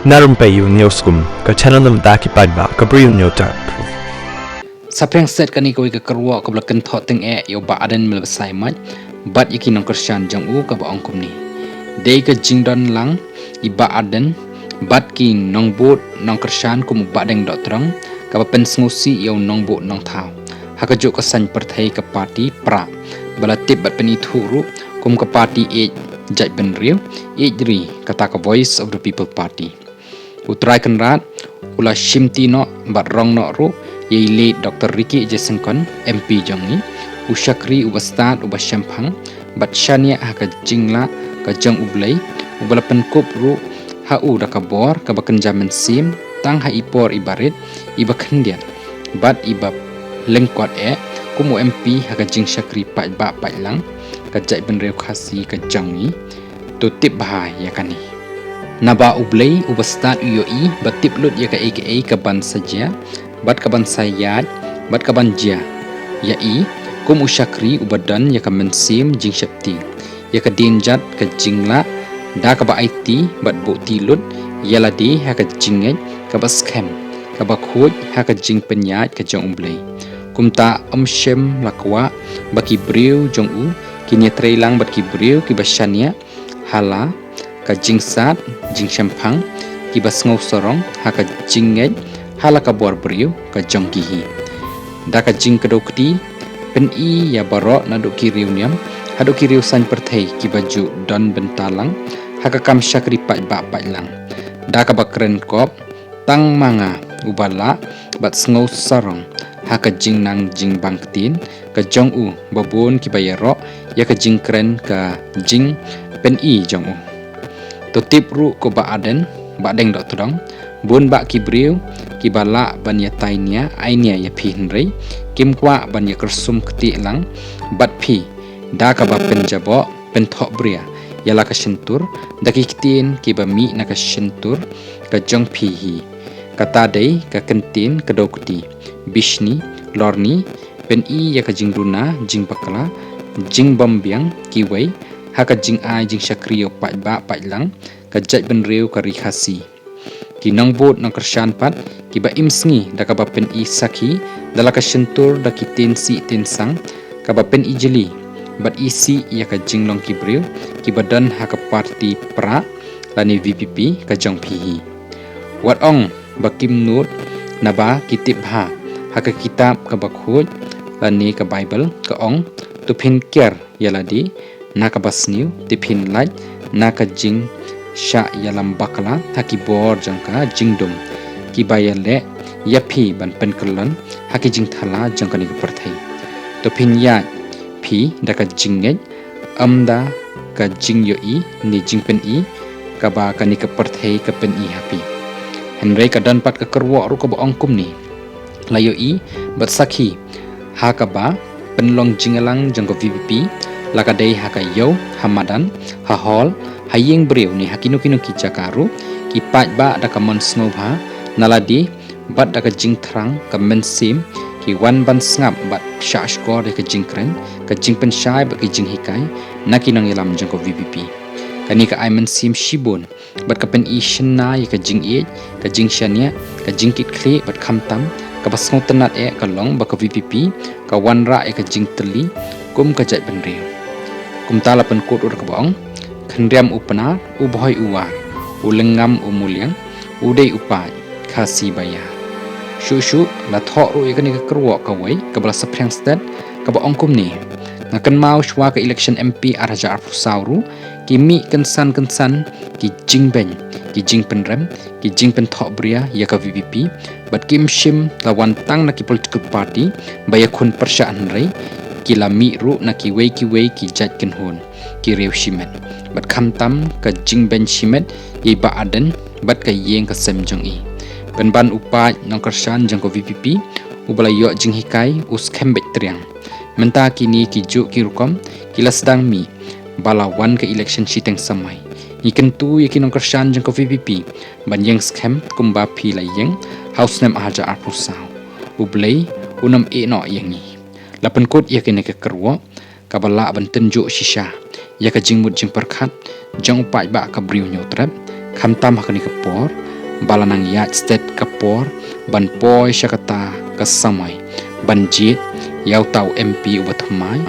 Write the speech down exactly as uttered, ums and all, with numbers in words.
Na Rympei U News Kum, ka channel na bynta ki paidbah ka Bri U News Tap. Saphriang set kane kawei ka kyrwoh kaba la kynthoh tyngeh ïa u Bah Ardent Miller Basaiawmoit bad ïa ki nongkyrshan jong u, kaba ong kumne: Dei ka jingdon lang i Bah Ardent bad ki nongbud nongkyrshan kum u Bah Deng Dohtdong kaba pynsngewsih ïa u nongbud nongthaw ha kajuh ka saiñ pyrthei ka party PRAH, ba la tip bad pynithuh ruh kum ka party ïeit jaitbynriew, ïeit ri, kata ka Voice of the People Party. U Trai Kynrad u la shimti noh bad rong noh ruh ïa i late Doctor Ricky A J Syngkon, M P jong ngi, u shakri uba stad uba shemphang bad shaniah ha ka jinglah ka jong U Blei, uba la pynkup ruh ha u da ka bor kaba kynja mynsiem tang ha i por iba rit, iba khyndiat bad iba lyngkot eh kum u M P ha ka jingshakri paidbah paidlang ka jaitbynriew Khasi ka jong ngi. To tip bha ïa kane. Naba U Blei uba stad u ïohi bad tip lut ïa kaei kaei kaban sa jia bad kaban sa ïaid bad kaban jia ïa i kum u shakri uba don ïa ka mynsiem jingsheptieng, ïa ka dienjat ka jinglah da kaba aiti bad buhti lut ïa lade ha ka jingngeit kaba skhem, kaba khuid ha ka jingpynïaid ka jong U Blei. Kumta ym shym la kwah ba ki briew jong u kin ïatreilang bad ki briew kiba shaniah ha la ka jingsat jingshemphang, kiba sngewsarong ha ka jingngeit ha la ka bor briew ka jong ki hi. Da ka jingkdew kti, pyni ïa baroh naduh ki riewniam haduh ki riewsaiñ pyrthei kiba ju don bynta lang ha ka kam shakri paidbah paidlang. Da kaba kren kop tang ma nga uba lah bad sngewsarong ha ka jingnang jingbang ktien ka jong u, ba bun kiba ïaroh ïa ka jingkren ka jingpyni jong u. To tip ruh ko Bah Ardent, Bah Deng Dohtdong, bun bah ki briew kiba lah ban ïatai nia ai nia ïa phi, hynrei kim kwah ban ïakynrum kti lang bad phi da kaba pynjaboh pynthohbria ïa la ka shyntur da ki ktien kiba mih na ka shyntur ka jong phi hi. Kata dei ka kyntien kdew kti, bishni, lorni, pyni ïa ka jingduna jingbakla, jingbymbiang kiwei ha ka jingai jingshakri ïa u paidbah paidlang ka jaitbynriew ka ri Khasi. Ki nongbud nongkyrshan pat kiba im sngi da kaba pyni sakhi da la ka shyntur da ki tieng sih tieng sang, kaba pyni jylliew bad isih ïa ka jinglong ki briew kiba don ha ka party PRAH lane VPP ka jong phi hi. Wat ong ba kim nud, naba ki tip bha ha ka kitab kaba khuid lane ka Baibl ka ong: To phin kiar ïa lade na kaba sniew, te phin lait na ka jingshah ïalam bakla ha ki bor jong ka jingdum, kiba ïaleh ïa phi ban pynkyllon ha ki jingthala jong kane ka pyrthei. To phin ïaid phi da ka jingngeit, ym da ka jingïohi ne jingpyni kaba kane ka pyrthei ka pyni ha phi. Hynrei ka don pat ka kyrwoh ruh kaba ong kumne: La ïohi bad sakhi ha kaba pynlong jingïalang jong ka VPP, la ka dei ha ka ïew, ha madan, ha hall, ha ïing briew ne ha kino kino ki jaka ruh, ki paidbah da ka mon sngewbha na lade bad da ka jingthrang ka mynsiem ki wan ban sngap bad shahshkor ïa ka jingkren, ka jingpynshai bad ka jinghikai na ki nongïalam jong ka VPP. Kane ka ai mynsiem shibun bad ka pyni shynna ïa ka jingïeit, ka jingshaniah, ka jingkitkhlieh bad khamtam kaba sngewtynnad eh ka long ba ka VPP ka wanrah ïa ka jingtylli kum ka jaitbynriew. Kumta la pynkut ruh da kaba ong: Khynriam u Pnar, u Bhoi u War, u Lyngngam u Muliang, u dei u paid Khasi ba ïar. Shuh shuh la thoh ruh ïa kane ka kyrwoh kawei kaba la saphriang stet kaba ong kumne: Nga kynmaw shuwa ka election MP ar hajar arphew saw ruh, ki mih kynsan kynsan ki jingbeiñ, ki jingpynrem, ki jingpynthohbria ïa ka VPP, bad kim shym la wan tang na ki political party ba ïakhun pyrshah, hynrei ki la mih ruh na kiwei kiwei ki jait kynhun, ki riew shimet, bad khamtam ka jingbeiñ shimet ïa i Bah Ardent bad ka ïing ka sem jong i. Pynban u paid nongkyrshan jong ka VPP uba la ïoh jinghikai u skhem beit triang. Mynta kine ki juh ki rukom ki la sdang mih ba la wan ka election shiteng samoi. Ngi kyntu ïa ki nongkyrshan jong ka VPP ban ïeng skhem kumba phi la ïeng ha u snem ar hajar arphew saw. U Blei un ym ïehnoh ïa ngi. La pynkut ïa kane ka kyrwoh kaba lah ban tynjuh shisha ïa ka jingmut jingpyrkhat jong u paidbah ka Bri U Hynñiewtrep, khamtam ha kane ka por ba la nang ïaid stet ka por ban poi sha kata ka samoi ban jied ïa uta u M P uba thymmai.